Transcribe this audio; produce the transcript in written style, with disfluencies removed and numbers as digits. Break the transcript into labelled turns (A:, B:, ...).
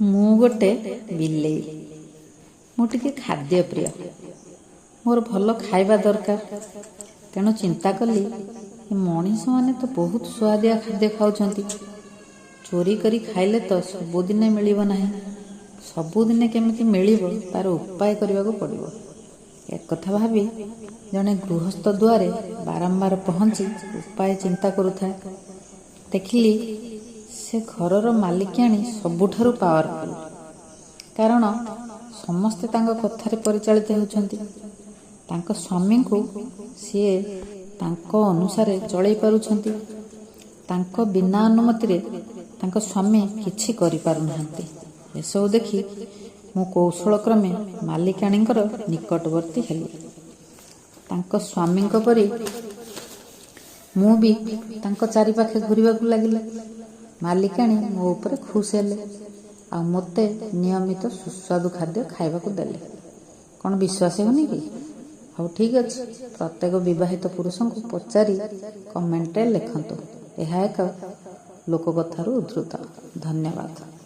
A: ମୁଁ ଗୋଟେ ବିଲେଇ। ମୁଁ ଟିକେ ଖାଦ୍ୟପ୍ରିୟ। ମୋର ଭଲ ଖାଇବା ଦରକାର। ତେଣୁ ଚିନ୍ତା କଲି, ଏ ମଣିଷମାନେ ତ ବହୁତ ସୁଆଦିଆ ଖାଦ୍ୟ ଖାଉଛନ୍ତି। ଚୋରି କରି ଖାଇଲେ ତ ସବୁଦିନେ ମିଳିବ ନାହିଁ। ସବୁଦିନେ କେମିତି ମିଳିବ ତାର ଉପାୟ କରିବାକୁ ପଡ଼ିବ। ଏକଥା ଭାବି ଜଣେ ଗୃହସ୍ଥ ଦୁଆରେ ବାରମ୍ବାର ପହଞ୍ଚି ଉପାୟ ଚିନ୍ତା କରୁଥାଏ। ଦେଖିଲି ସେ ଘରର ମାଲିକାଣୀ ସବୁଠାରୁ ପାୱାରଫୁଲ୍, କାରଣ ସମସ୍ତେ ତାଙ୍କ କଥାରେ ପରିଚାଳିତ ହେଉଛନ୍ତି। ତାଙ୍କ ସ୍ୱାମୀଙ୍କୁ ସିଏ ତାଙ୍କ ଅନୁସାରେ ଚଳେଇ ପାରୁଛନ୍ତି। ତାଙ୍କ ବିନା ଅନୁମତିରେ ତାଙ୍କ ସ୍ୱାମୀ କିଛି କରିପାରୁନାହାନ୍ତି। ଏସବୁ ଦେଖି ମୁଁ କୌଶଳ କ୍ରମେ ମାଲିକାଣୀଙ୍କର ନିକଟବର୍ତ୍ତୀ ହେଲି। ତାଙ୍କ ସ୍ୱାମୀଙ୍କ ପରି ମୁଁ ବି ତାଙ୍କ ଚାରିପାଖେ ଘୂରିବାକୁ ଲାଗିଲି। ମାଲିକାଣୀ ମୋ ଉପରେ ଖୁସ୍ ହେଲେ ଆଉ ମୋତେ ନିୟମିତ ସୁସ୍ୱାଦୁ ଖାଦ୍ୟ ଖାଇବାକୁ ଦେଲେ। କ'ଣ ବିଶ୍ୱାସ ହେଉନି କି? ହଉ ଠିକ୍ ଅଛି, ପ୍ରତ୍ୟେକ ବିବାହିତ ପୁରୁଷଙ୍କୁ ପଚାରି କମେଣ୍ଟରେ ଲେଖନ୍ତୁ। ଏହା ଏକ ଲୋକକଥାରୁ ଉଦ୍ଧୃତ। ଧନ୍ୟବାଦ।